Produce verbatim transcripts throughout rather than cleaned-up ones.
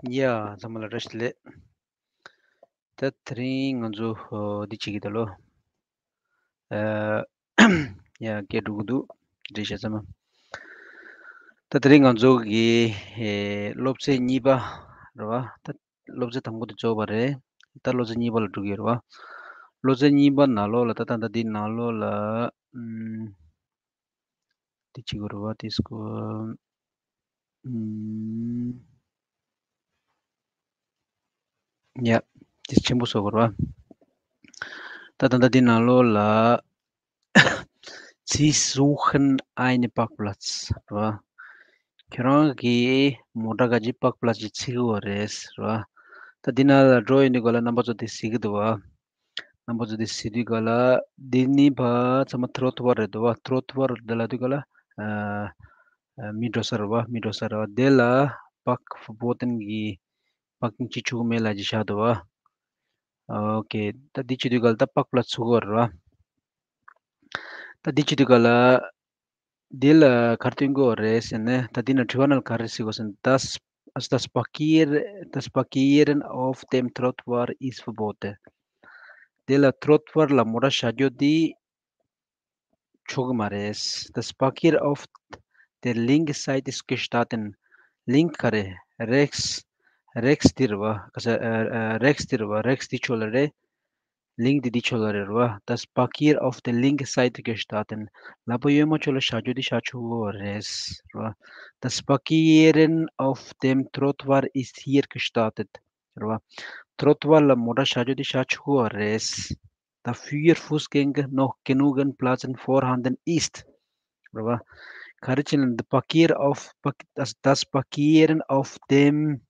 ཡ། ཚང་མ་ལ་བཀྲ་ཤིས་བདེ་ལེགས། ད་དེ་རིང་ང་ཚོ་འདི་བྱེད་ཀྱི་ད་ལོ། ཡ་སྐད་འགྲོ་གི་འདུག་འགྲིག་ཤག་ཚང་མ། ད་དེ་རིང་ང་ཚོ་གི་སློབ་ཚན་གཉིས་པ་རེད་བ། ད་སློབ་ཚན་དང་པོ་དེ་རྫོགས་པ་རེད། ད་སློབ་ཚན་གཉིས་པ་ལ་འགྲོ་གི་ཡོད་རེད་བ། སློབ་ཚན་གཉིས་པ་ནང་ལོགས་ལ་ད་ད་ད་འདི་ནང་ལོགས་ལ་ཨམ། དེ་བྱེད་དགོས་རེད་བ། དེ་སྐོར་ཨམ། ཡ། དེ་ཆེན་པོ་བཟོ་དགོས་རེད་བ། ད་ད་ད་འདི་ནང་ལོགས་ལ Sie suchen einen Parkplatz རེད་བ། ཁྱེད་རང་གིས་མོ་ཊ་ག་ཅིག་Parkplatz ཅིག་འཚོལ་གི་ཡོད་རེད་རེད་བ། ད་འདི་ནང་ལ་འགྲོ་ཡོང་དུས་སྒང་ལ་རྣམ་པ་ཚོ་དེ་གཟིགས་ཀྱི་འདུག་བ། རྣམ་པ་ཚོ་དེ་གཟིགས་དུས་སྒང་ལ་འདི་ནི་ཕར་ཚང་མ་Trottoir རེད་འདུག་བ། Trottoir དེ་ལབ་དུས་སྒང་ལ་ཨ། ཨ། མི་འགྲོ་ས་རེད་བ། མི་འགྲོ་ས་རེད་བ། དེ་ལ་Parkverboten གི་Parking བྱེད་ཆོག་གི་མེད་ལབ་ཅིག་བཞག་འདུག་བ། ཨོ་ཁེ། ད་འདི་བྱེད་དུས་སྒང་ལ་ད་Parkplatz འཚོལ་གི་ཡོད་རེད་བ། ད་འདི་བྱེད་དུས་སྒང་ལ་འདི་ལ་ག་རེ་སྟོན་གྱི་ཡོད་རེད་ཟེར་ན། ད་འདི་ན་དྲི་བ་ནང་ལ་ག་རེ་ཟེར་གྱི་ཡོད་ཟེར་ན། Das, also das Parkier-, das Parkieren auf dem Trottoir ist verboten. དེ་ལ་Trottoir ལ་མོ་ཊ་བཞག་རྒྱུ་འདི་ཆོག་གི་མ་རེད། Das Parkieren auf der linken Seite ist gestatten. Linke ག་རེ། rechts, rechts འདི་རེད་བ། ག་ས་ཨ་ཨ་rechts འདི་རེད་བ། rechts འདི་ཕྱོགས་ལ་རེད། Linke འདི་འདི་ཕྱོགས་ལ་རེད་བ། Das Parkieren auf der linken Seite gestatten. ལག་པ་གཡོན་མ་ཕྱོགས་ལ་བཞག་རྒྱུ་འདི་བཞག་ཆོག་གི་རེད་རེད་བ། Das Parkieren auf dem Trottoir ist hier gestattet. རེད་བ། Trottoir ལ་མོ་ཊ་བཞག་རྒྱུ་འདི་བཞག་ཆོག་གི་རེད། Da für Fußgänger noch genügend Platz vorhanden ist. རེད་བ། ག་རེ་བྱས་ན། Das Parkieren auf, das Parkieren auf dem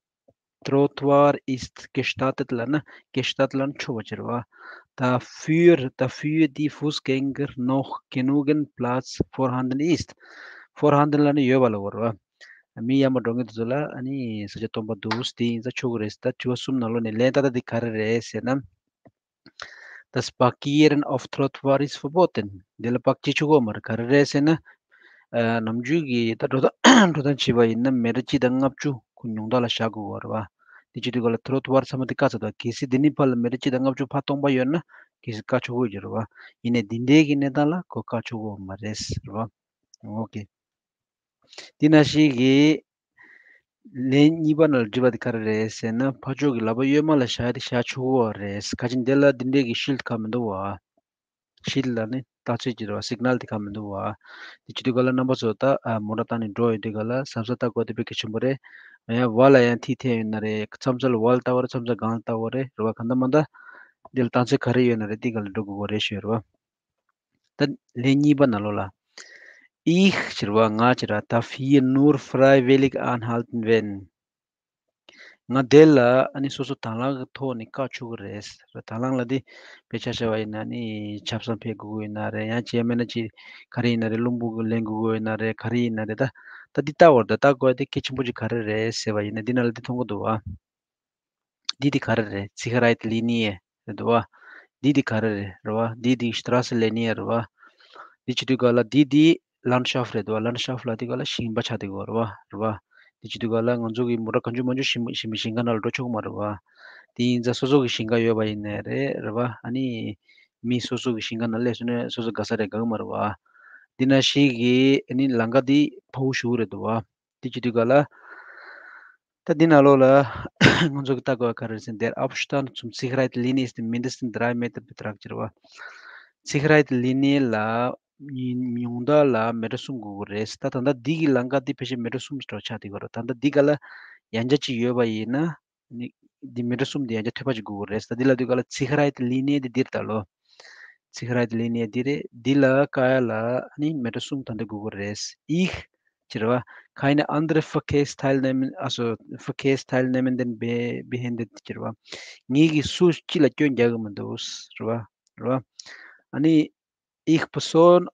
Trottoir ist gestattet ལབ་ན། gestattet ལབ་ན་ཆོག་པ་ཅིག་རེད་བ། Da für, da für die Fußgänger noch genügend Platz vorhanden ist. Vorhanden ལབ་ན་ཡོད་པ་ལབ་དགོས་རེད་བ། མི་ཡར་མར་འགྲོ་མཁན་དེ་ཚོ་ལ་ཨ་ནི་ས་ཆ་སྟོང་པ་འདུག་དེ་ཡིན་ཙང་ཆོག་གི་རེད། ད་དྲི་བ་གསུམ་ནང་ལོགས་ནས་ལན་ཏག་ཏག་དེ་ག་རེ་རེད་ཟེར་ན། Das Parkieren auf Trottoir ist verboten. འདི་ལ་པར་ཀ་བྱེད་ཆོག་གི་མ་རེད། ག་རེ་རེད་ཟེར་ན། ཨ། ནམ་རྒྱུན་གྱི་ད་འགྲོ་སྟངས་འགྲོ་སྟངས་བྱས་པ་ཡིན་ན་མེ་ཊར་གཅིག་དང་ལྔ་བཅུ་ཁོ་ཉུང་མཐའ་ལ་བཞག་དགོས་པ་རེད་བ། དེ་བྱེད་དུས་སྒང་ལ་Trottoir ཚང་མ་དེ་བཀག་ཚར་འདུག་གལ་སྲིད་འདི་ནས་ཕར་ལ་མེ་ཊར་གཅིག་དང་ལྔ་བཅུ་ཕར་སྟོང་པ་ཡོད་ན་གལ་སྲིད་བཀག་ཆོག་གི་ཡོད་རེད་བ། ཡིན་ནའི་འདི་འདྲའི་གི་གནས་སྟངས་ལ་ཁོ་བཀག་ཆོག་གི་མ་རེད་རེད་བ། ཨོ་ཁེ། འདི་ནང་བཞིན་གྱི་ལན་གཉིས་པ་ནང་ལ་འདྲི་བ་དེ་ག་རེ་རེད་ཟེར་ན། ཕར་ཕྱོགས་ཀྱི་ལག་པ་གཡོན་མ་ལ་བཞག་ཡ་དེ་བཞག་ཆོག་གི་རེད། ག་ཅི་འདི་ལ་འདི་འདྲའི་གི་ཤིལ་ཏི་གང་མི་འདུག་བ། ཤིལ་ལ་ནི་རྟགས་ཚོད་ཅིག་རེད་བ། སིག་ནལ་དེ་གང་མི་འདུག་བ། དེ་བྱེད་དུས་སྒང་ལ་རྣམ་པ་ཚོ་ད་ཨ་མོ་ཊ་བཏང་ནས་འགྲོ་ཡོང་དུས་སྒང་ལ་གཟབ་གཟབ་ལྟ་དགོས་དེ་དཔེ་གལ་ཆེན་པོ་རེད། ཡང་བར་ལ་ཡང་ཐིག་འཐེན་ཡོད་ན་རེད། མཚམས་མཚམས་ལ་བར་ལ་ལྟ་བ་རེད། མཚམས་མཚམས་སྒང་ལ་ལྟ་བ་རེད། རེད་བ། གང་ལྟར་མ་ལྟར་འདི་ལ་རྟགས་ཚོད་ག་རེ་ཡོད་ན་རེད། དེ་སྒང་ལ་འགྲོ་དགོས་རེད་ཞུ་ཡ་རེད་བ། ད་ལན་གཉིས་པ་ནང་ལོགས་ལ། Ich ཟེར་བ་ང་ཟེར་བ། Darf hier nur freiwillig anhalten, wenn. ང་དེ་ལ་ཨ་ནི་སོ་སོ་དང་བླངས་ཀྱི་ཐོག་ནས་བཀག་ཆོག་གི་རེད། དང་བླངས་ལབ་དེ་དཔེར་ཆ་བཞག་པ་ཡིན་ན་ནི་ཆབ་གསང་ཕེབས་དགོས་ཀྱི་ཡོད་ན་རེད། ཡང་བྱས་མེད་ན་ཅིག་ག་རེ་ཡིན་ན་རེད། བླུན་པོ་གི་ལེན་དགོས་ཀྱི་ཡོད་ན་རེད། ག་རེ་ཡིན་ན་རེད། ད་ད་འདི་ལྟ་བར་ད་ལྟ་དགོས་དེ་གལ་ཆེན་པོ་ཅིག་ག་རེ་རེད་ཟེར་བ་ཡིན་ན། འདི་ནང་ལ་འདི་མཐོང་གི་འདུག་བ། འདི་དེ་ག་རེ་རེད། Sicherheitslinie རེད་འདུག་བ། འདི་དེ་ག་རེ་རེད། རེད་བ། འདི་དེ་Straßenlinie རེད་བ། འདི་བྱེད་དུས་སྒང་ལ་འདི་དེ་Landschaft རེད་འདུག་བ། Landschaft ལབ་དུས་སྒང་ལ་ཞིང་པ་ཆགས་བསྡད་ཡོད་རེད་བ། རེད་བ། འདི་བྱེད་དུས་སྒང་ལ་ང་ཚོ་གི་མོ་ཊ་གང་བྱུང་མང་བྱུང་ཞིང་ཞིང་ཞིང་ཁ་ནང་ལ་འགྲོ་ཆོག་གི་མ་རེད་བ། དེ་ཡིན་ཙང་སོ་སོ་གི་ཞིང་ཁ་ཡོད་པ་ཡིན་ནའི་རེད། རེད་བ། ཨ་ནི་མི་སོ་སོ་གི་ཞིང་ཁ་ནང་སླེབས་སོང་ན་སོ་སོ་དགའ་ས་རེད། དགའ་གི་མ་རེད་བ། འདི་ནང་བཞིན་གྱི་ཨ་ནི་ལམ་ཁ་འདི་ཕར་ཞུགས་རེད་འདུག་བ། དེ་བྱེད་དུས་སྒང་ལ། ད་འདི་ནང་ལོགས་ལ་ང་ཚོ་གི་ལྟ་དགོས་པ་ག་རེ་རེད་ཟེར་ན། Der Abstand zum Sicherheitslinie ist mindestens drei Meter betragen ཟེར་བ། Sicherheitslinie ལ་ཉུང་མཐའ་ལ་མེ་ཊར་གསུམ་དགོས་ཀྱི་རེད། ད་ད་ལྟ་འདི་གི་ལམ་ཁ་འདི་ཕལ་ཆེར་མེ་ཊར་གསུམ་ཞིག་ཆགས་བསྡད་ཡོད་རེད། ད་ལྟ་འདི་ག་ལ་ཡང་བསྐྱར་ཅིག་ཡོད་པ་ཡིན་ན། ནི་འདི་མེ་ཊར་གསུམ་འདི་ཡང་བསྐྱར་འཐུས་པ་ཅིག་དགོས་ཀྱི་རེད། ད་འདི་ལབ་དུས་སྒང་ལ་Sicherheitslinie འདི་འདིར་ད་ལོ། Sicherheitslinie འདི་རེད། འདི་ལ་བཀག་ཡ་ལ་ནི་མེ་ཊར་གསུམ་ད་འདི་དགོས་ཀྱི་རེད། Ich ཟེར་བ། Keine andere Verkehrsteilnehmen, also Verkehrsteilnehmenden be-, behindert ཟེར་བ། ངེད་ཀྱིས་སུ་གཅིག་ལ་སྐྱོན་རྒྱག་གི་མི་འདུག་ཟེར་བ། རེད་བ། ཨ་ནི། Ich person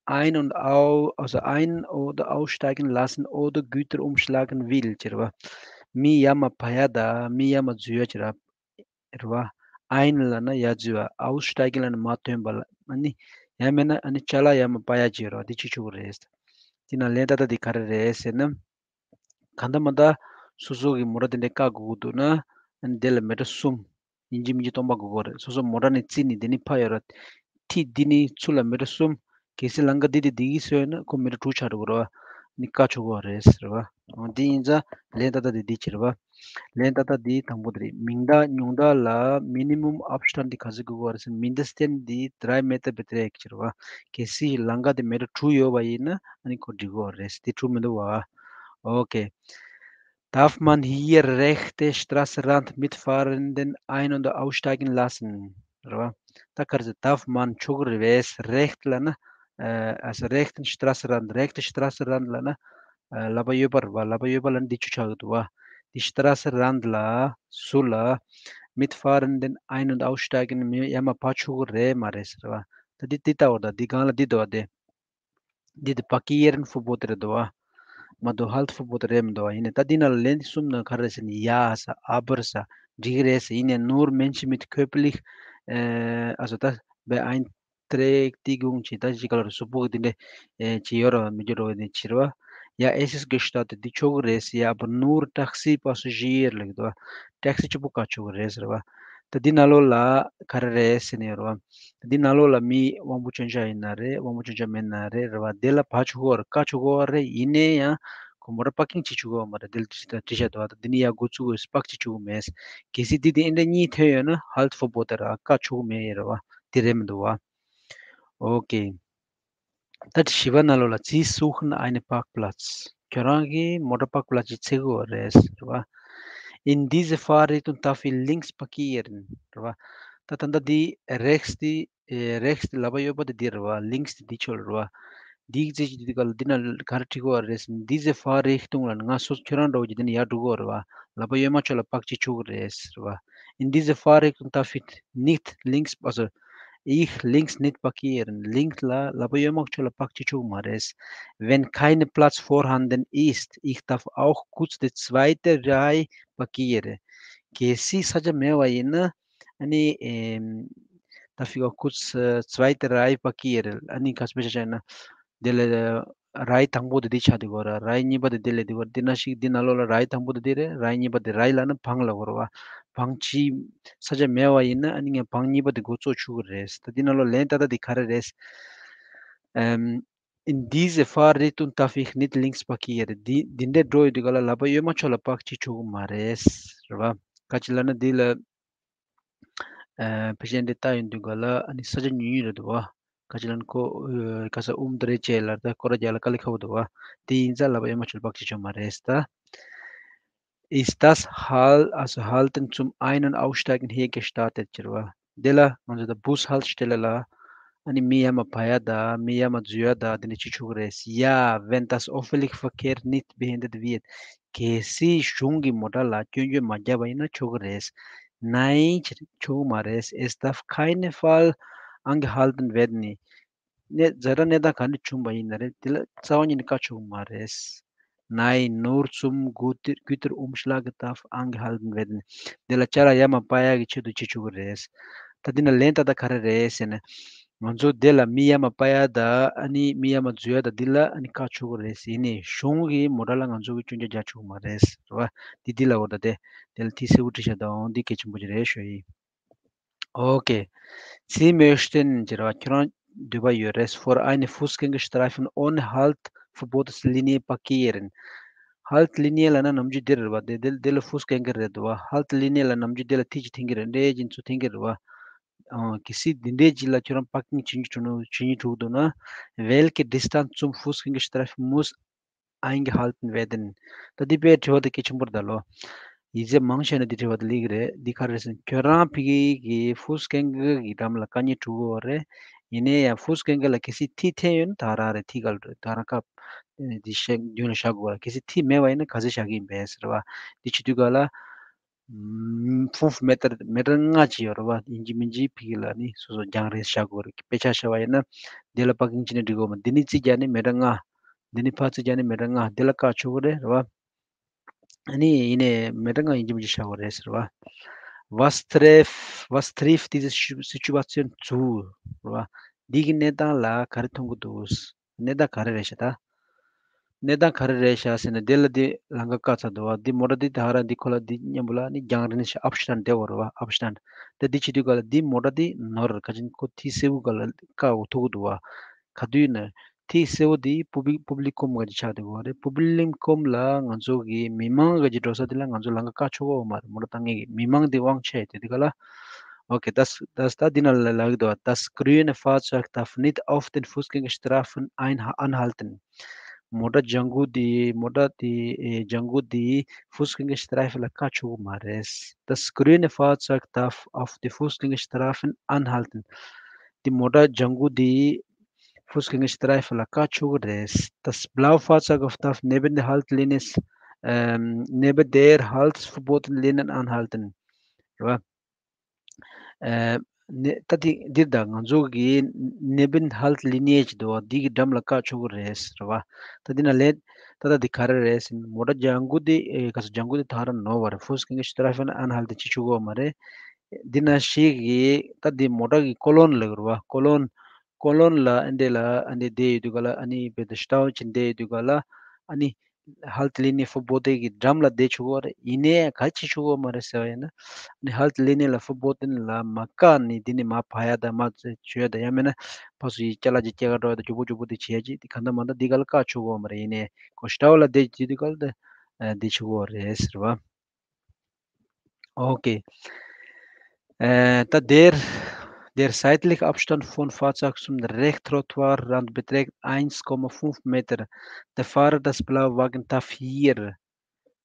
ein und au-, also ein- oder aussteigen lassen oder Güter umschlagen will ཟེར་བ། མི་ཡར་མར་བབས་ཡ་དང་མི་ཡར་མར་འཛུལ་ཡ་ཟེར་བ། རེད་བ། Ein ལབ་ན་ཡར་འཛུལ་བ། Aussteigen ལབ་ན་མར་ཐོན་པ་ལ། ཨ་ནི་ཡང་མིན་ན་ཨ་ནི་ཅ་ལག་ཡར་མར་སྤར་ཡ་ཟེར་བ། འདི་བྱེད་ཆོག་གི་རེད། དེ་ན་ལན་ཏག་ཏག་འདི་ག་རེ་རེད་ཟེར་ན། གང་ལྟར་མ་ལྟར་ སོ་སོ་གི་མོ་ཊ་དེ་འདྲ་བཀག་དགོས་ཀྱི་འདུག་ན། ཨ་ནི་དེ་ལ་མི་ཊར་གསུམ། ཡིན་གཅིག་མིན་གཅིག་སྟོང་པ་དགོས་ཀྱི་རེད། སོ་སོ་མོ་ཊ་ནས་རྩིས་ནས་དེ་ནས་ཕར་ཡོད་ར། ཐིག་འདི་ནས་ཚུར་ལ་མི་ཊར་གསུམ། གལ་སྲིད་ལམ་ཁ་འདི་དེ་བསྡད་ཀྱི་སོང་ན་ཁོ་མི་ཊར་དྲུག་ཆགས་འགྲོ་གི་རེད་བ། ནི་བཀག་ཆོག་གི་རེད་ཟེར་བ། འདི་ཡིན་ཙང་ལན་ཏག་ཏག་དེ་འདི་བྱེད་རེད་བ། ལན་ཏག་ཏག་འདི་དང་པོ་དེ་རེད། མིང་བརྡ་ཉུང་བརྡ་ལ་Minimum Abstand འདི་ག་ཚོད་དགོས་ཀྱི་རེད་ཟེར། Mindestens འདི drei Meter beträgt ཟེར་བ། གལ་སྲིད་ལམ་ཁ་དེ་མི་ཊར་དྲུག་ཡོད་པ་ཡིན་ན་ཨ་ནི་ཁོ་འགྲིག་གི་རེད། དེ་དྲུག་མི་འདུག་བ། Okay. Darf man hier rechte Strassenrand mitfahrenden ein- und aussteigen lassen? རེད་བ། ད་ག་རེ་ཟེར། Darf man ཆོག་གི་རེད་པས། Recht ལབ་ན། ཨ་ས་rechten Strassenrand, rechte Strassenrand ལབ་ན། ལག་པ་གཡས་པ་རེད་བ། ལག་པ་གཡས་པ་ལབ་ན་འདི་ཆུ་ཆགས་ཀྱི་འདུག་བ། འདི་Strassenrand ལ་ཟུར་ལ། Mitfahrenden ein- und aussteigen མི་ཡར་མར་བབས་ཆོག་གི་རེད་མ་རེད་ཟེར་བ། ད་འདི་འདི་ལྟ་བུ་ད་འདི་སྒང་ལ་འདི་འདུག་བ་དེ། འདི་དེ་Parkieren verboten རེད་འདུག་བ། མ་གཏོགས་Haltverbot རེད་མི་འདུག་བ། ཡིན་ནའི་ད་འདི་ནང་ལ་ལན་གསུམ་ནང་ག་རེ་ཟེར་ན། Ja ཟེར། Aber ཟེར། འགྲིག་གི་རེད་ཟེར། ཡིན་ནའི་nur Menschen mit körperlich ཨ་ས་ད་Beeinträchtigung ཅེས་ད་ཅི་ག་ལ་རེད། གཟུགས་པོ་གི་འདི་འདྲ་ཅི་ཡོད་ར་མི་འགྱུར་རོ་འདི་ཕྱིར་བ། Ja es ist gestattet འདི་ཆོག་གི་རེད་ཟེར། Aber nur Taxipassagier ལབ་ཀྱི་འདུག་བ། ཊེག་སི་གཅིག་པོ་བཀག་ཆོག་གི་རེད་ཟེར་བ། ད་འདི་ནང་ལོགས་ལ་ག་རེ་རེད་ཟེར་ནས་ཡོད་རེད་བ། འདི་ནང་ལོགས་ལ་མི་དབང་པོ་སྐྱོན་ཅན་ཡིན་ན་རེད། དབང་པོ་སྐྱོན་ཅན་མིན་ན་རེད། རེད་བ། དེ་ལ་བབས་ཆོག་གི་རེད། བཀག་ཆོག་གི་རེད། ཡིན་ནའི་ཡང་ཁོ་མོ་ཊ་པར་ཀིང་བྱེད་ཆོག་གི་མ་རེད། དེ་ལ་བྲིས་བྲིས་བཞག་འདུག་བ། ད་འདི་ནི་ཡར་འགོ་བཙུགས་དགོས། པར་ཀིང་བྱེད་ཆོག་གི་མེད། གལ་སྲིད་འདི་དེ་འདྲ་གཉིས་ཐོན་ཡོད་ན་Haltverbot ར། བཀག་ཆོག་གི་མེད་རེད་བ། དེ་རེད་མི་འདུག་བ། Okay. ད་བཞི་པ་ནང་ལོགས་ལ། Sie suchen einen Parkplatz ཁྱོད་རང་གིས་མོ་ཊ་པར་ཀིང་པ་ཅིག་འཚོལ་གྱི་ཡོད་རེད་ཟེར་བ། In dieser Fahrtrichtung darf ich links parkieren རེད་བ། ད་ད་ལྟ་འདི་rechts འདི་rechts འདི་ལག་པ་གཡས་པ་དེ་འདི་རེད་བ། Links འདི་འདི་ཕྱོགས་རེད་བ། འདི་གི་རྩིས་ཀྱི་འདི་ག་ལ་འདི་ན་ག་རེ་བྲིས་གྱི་ཡོད་རེད་ཟེར་ན། Diese Fahrtrichtung ལབ་ན་ང་སོ་ཁྱོད་རང་འདྲ་བོ་ཅིག་འདི་ནས་ཡར་འགྲོ་གི་ཡོད་རེད་བ། ལག་པ་གཡོན་མ་ཕྱོགས་ལ་པར་ཀིང་བྱེད་ཆོག་གི་རེད་ཟེར་བ། In dieser Fahrtrichtung darf ich nicht links, also ich links nicht parkieren. Links ལ་ལག་པ་གཡོན་མ་ཕྱོགས་ལ་པར་ཀིང་བྱེད་ཆོག་གི་མ་རེད། Wenn kein Platz vorhanden ist, ich darf auch kurz die zweite Reihe parkieren. གལ་སྲིད་ས་ཆ་མེད་པ་ཡིན་ན་ཨ་ནི་ཨེམ། darf ich auch kurz zweite Reihe parkieren. ཨ་ནི་ག་ཚོད་པ་ཆ་ཆ་ཡིན་ན། དེ་ལ་རའི་དང་པོ་དེ་འདི་ཆགས་འདུག་གོ་ར། རའི་གཉིས་པ་དེ་དེ་ལས་འདི་བར་འདི་ན་ཞིག་འདི་ནང་ལོགས་ལ་རའི་དང་པོ་དེ་འདི་རེད། རའི་གཉིས་པ་དེ་རའི་ལབ་ན་བང་ལབ་དགོས་རེད་བ། བང་གཅིག་ས་ཆ་མེད་པ་ཡིན་ན་ཨ་ནི་ངས་བང་གཉིས་པ་དེ་འགོ་བཙུགས་ཆོག་གི་རེད། ད་འདི་ནང་ལོགས་ལན་ཏག་ཏག་འདི་ག་རེ་རེད། ཨམ། In diese Fahrtrichtung darf ich nicht links parkieren. འདི་འདི་འདྲའི་འགྲོ་ཡོད་དུས་ག་ལ་ལག་པ་གཡོན་མ་ཕྱོགས་ལ་པར་ཀིང་བྱེད་ཆོག་གི་མ་རེད་རེད་བ། ག་ཅི་ལབ་ན་འདི་ལ། ཕལ་ཆེར་འདི་ལྟ་ཡོང་དུས་ག་ལ་ཨ་ནི་ས་ཆ་ཉུང་ཉུང་རེད་འདུག་བ། ག་ཅི་ལབ་ན་ཁོ་ག་ས་ཨུམ་དེ་རེད་ཅེས་ལ་ད་སྐོར་ར་རྒྱག་ལ་དཀའ་ལས་ཁག་པོ་འདུག་བ། དེ་ཡིན་ཙང་ལབ་ཡོད་མ་ཆོད་པ་ཅི་ཆོད་མ་རེད་ད། Ist das Hal- also Halten zum Ein- und Aussteigen hier gestattet ཅེས་བ། དེ་ལ་ང་ཚོ་ད་Bushaltestelle ལ་ཨ་ནི་མི་ཡར་མར་བབས་ཡ་ད་མི་ཡར་མར་འཛུལ་ཡ་ད་དེ་འདྲ་བྱེད་ཆོག་གི་རེད། Ja, wenn das öffentliche Verkehr nicht behindert wird. གལ་སྲིད་གཞུང་གི་མོ་ཊ་ལ་སྐྱོན་བརྗོད་མ་བརྒྱབ་པ་ཡིན་ན་ཆོག་གི་རེད། Nein ཆོག་གི་མ་རེད། Es darf keinen Fall angehalten werden. གནས་ཛ་དྲག་གནས་སྟངས་ག་འདྲ་བྱུང་བ་ཡིན་ན་རེད། དེ་ལ་རྩ་བ་ཉིད་ནས་བཀག་ཆོག་གི་མ་རེད། Nein, nur zum Güter- Güterumschlag darf angehalten werden. དེ་ལ་ཅ་ལག་ཡར་མར་སྤར་ཡག་གི་ཆེད་དུ་བྱེད་ཆོག་གི་རེད། ད་འདི་ན་ལན་ཏག་ཏག་ག་རེ་རེད་ཟེར་ན། ང་ཚོ་དེ་ལ་མི་ཡར་མར་སྤར་ཡ་ད་ཨ་ནི་མི་ཡར་མར་འཛུལ་ཡ་ད་འདི་ལ་ཨ་ནི་བཀག་ཆོག་གི་རེད་ཟེར་ནས་གཞུང་གི་མོ་ཊ་ལ་ང་ཚོ་གི་སྐྱོན་བརྗོད་རྒྱག་ཆོག་གི་མ་རེད་རེད་བ། འདི་འདི་ལ་འོ་ད་དེ་དེ་ལ་ཐིག་སེར་པོ་བྲིས་བཞག་དང་འདི་གལ་ཆེན་པོ་ཅིག་རེད་ཞུ་ཡིན། Okay. Sie möchten ཟེར་བ་ཁྱོད་རང་འདོད་པ་ཡོད་རེད། Vor einem Fußgängerstreifen ohne Haltverbotslinie parkieren. Haltlinie ལབ་ན་ནམ་རྒྱུན་འདི་རེད་བ། དེ་དེ་དེ་ལ་Fußgänger རེད་འདུག་བ། Haltlinie ལ་ནམ་རྒྱུན་དེ་ལ་ཐིག་ཅིག་འཐེན་གི་རེད། འདྲེ་ཅིག་ཚུར་འཐེན་གི་རེད་བ། ཨང་། གལ་སྲིད་འདི་འདྲའི་ཅིག་ལ་ཁྱོད་རང་པར་ཀིང་བྱེད་འཇུག་འགྲོ་ནོ་བྱེད་འཇུག་འགྲོ་འདུག་ན། Welche Distanz zum Fußgängerstreifen muss eingehalten werden. ད་འདི་དཔེ་དྲི་བ་དེ་གལ་ཆེན་པོ་རེད་ད་ལོ། ཡིག་ཚད་མང་ཆེ་ན་འདི་དྲི་བ་དེ་སླེབས་ཀྱི་རེད། འདི་ག་རེ་རེད་ཟེར་ན་ཁྱོད་རང་ཕ་གི་གི་Fußgänger གི་འགྲམ་ལ་བཀག་ཉར་འགྲོ་གི་ཡོད་རེད། ཡིན་ནའི་ཡང་Fußgänger ལ་གལ་སྲིད་ཐིག་འཐེན་ཡོད་ན་ད་རང་རེད། ཐིག་ག་ལ་རེད། ད་རང་ཁ་འདི་བཤད་མདུན་ལ་བཞག་དགོས་རེད། གལ་སྲིད་ཐིག་མེད་པ་ཡིན་ན་ག་ཚོད་བཞག་གི་ཡིན་པས་ཟེར་བ། འདི་བྱེད་དུས་ག་ལ། ཨམ། fünf Meter མི་ཊར་ལྔ་ཅིག་ཡོད་རེད་བ། ཡིན་གཅིག་མིན་གཅིག་ཕ་གི་ལ་ནི་སོ་སོ་རྒྱང་རིང་བཞག་དགོས་རེད། དཔེ་ཆ་བཞག་པ་ཡིན་ན་འདི་ལ་པར་ཀིང་བྱས་ན་འགྲིག་གི་ཡོད་མ། འདི་ནས་རྩིས་རྒྱག་ནས་མི་ཊར་ལྔ། འདི་ནས་ཕར་རྩིས་རྒྱག་ནས་མི་ཊར་ལྔ། འདི་ལ་བཀག་ཆོག་གི་རེད་རེད་བ། ཨ་ནི་ཡིན་ནའི་མི་ཊར་ལྔ་ཡིན་གཅིག་མིན་གཅིག་བཞག་དགོས་རེད་ཟེར་བ། Was trifft, was trifft diese Situation zu རེད་བ། འདི་གི་གནས་སྟངས་ལ་ག་རེ་མཐོང་གི་འདུག་གནས་སྟངས་ག་རེ་རེད་ཤག་ད། གནས་སྟངས་ག་རེ་རེད་ཤག་ཟེར་ན། དེ་ལ་དེ་ལམ་ཁ་བཀག་ཚར་འདུག་བ། དེ་མོ་ཊ་དེ་ད་ཧ་ར་འདི་ཁོ་ལ་འདི་མཉམ་པོ་ལ་ནི་རྒྱང་རིང་ཤག་ཨབ་སྟན་དེ་བར་བ། ཨབ་སྟན་དེ་འདི་བྱེད་དུས་ག་ལ་འདི་མོ་ཊ་དེ་ནོར་ཁ་ཅིན་ཁོ་ཐིག་སེར་པོ་ག་ལ་བཀག་འོ་ཐུག་འདུག་བ། ག་དུས་ན་ཐིག་སེར་པོ་དེ་པུབ་ལིག་པུབ་ལིག་ཀོམ་ག་ཅིག་ཆགས་འདུག་བ་རེད། པུབ་ལིག་ཀོམ་ལ་ང་ཚོ་གི་མི་མང་ག་ཅིག་འགྲོ་ས་དེ་ལ་ང་ཚོ་ལམ་ཁ་བཀག་ཆོག་གི་མ་རེད། མོ་ཊ་བཏང་མཁན་གི་མི་མང་དེ་དབང་ཆ་ཡོད་དེ་དེ་ག་ལ། Okay, das, das da dina lagdo, das grüne Fahrzeug darf nicht auf den Fußgängerstreifen ein-, anhalten. མོ་ཊ་ལྗང་གུ་དེ་མོ་ཊ་དེ་ཨེ་ལྗང་གུ་དེ་Fußgängerstreifen ལ་བཀག་ཆོག་གི་མ་རེད། Das grüne Fahrzeug darf auf die Fußgängerstreifen anhalten. དེ་མོ་ཊ་ལྗང་གུ་དེ་Fußgängerstreifen ལ་བཀག་ཆོག་གི་རེད། Das blaue Fahrzeug darf neben der Haltlinie, ähm, neben der haltverbotenen Linie anhalten. རེད་བ། ཨ་ནི་ད་དེ་འདིར་ད་ང་ཚོ་གི་neben der Haltlinie ཅིག་འདུག་བ། འདི་གི་འགྲམ་ལ་བཀག་ཆོག་གི་རེད་རེད་བ། ད་འདི་ན་ལན་ད་ད་འདི་ག་རེ་རེད་ཟེར་ན། མོ་ཊ་ལྗང་གུ་འདི་ཨེ་ག་ས་ལྗང་གུ་འདི་ད་ར་ནོར་བ་རེད། Fußgängerstreifen anhalten བྱེད་ཆོག་གི་མ་རེད། འདི་ན་ཞིག་གི་ད་འདི་མོ་ཊ་གི་ཀོ་ལོན་ལབ་ཀྱི་རེད་བ། ཀོ་ལོན། ཀོ་ལོན་ལ་ཨ་འདྲས་ལ་ཨ་འདྲས་བསྡད་ཡོད་དུས་ག་ལ། ཨ་ནི་བེ་ད་སྟའོ་ཅིག་བསྡད་ཡོད་དུས་ག་ལ། ཨ་ནི་Haltlinie verboten གི་འགྲམ་ལ་བསྡད་ཆོག་གི་རེད། ཡིན་ནའི་ག་བྱེད་ཆོག་གི་མ་རེད་ཟེར་བ་ཡིན་ན། ཨ་ནི་Haltlinie ལ་verboten ལ་མ་བཀག་ནས་འདི་ནས་མར་བབས་ཡ་དང་མར་འཛུལ་ཡ་དང་། ཡང་མིན་ན་ཕར་ཚུར་ཡི་ཅ་ལག་ཅིག་སྐྱེལ་ག་འགྲོ་ཡ་དང་། མགྱོགས་པོ་མགྱོགས་པོ་དེ་བྱེད་ཡ་ཅིག་དེ་ག་འདྲ་མ་འདྲ་འདི་ག་ལ་བཀག་ཆོག་གི་མ་རེད། ཡིན་ནའི་ཁོ་སྟའོ་ལ་བསྡད་དུས་ག་ལ་ད་བསྡད་ཆོག་གི་རེད་ཟེར་བ། Okay. Äh, da der, der zeitliche Abstand von Fahrzeug zum Rechttrottoirrand beträgt eins Komma fünf Meter. Der Fahrer des Blauwagens darf hier.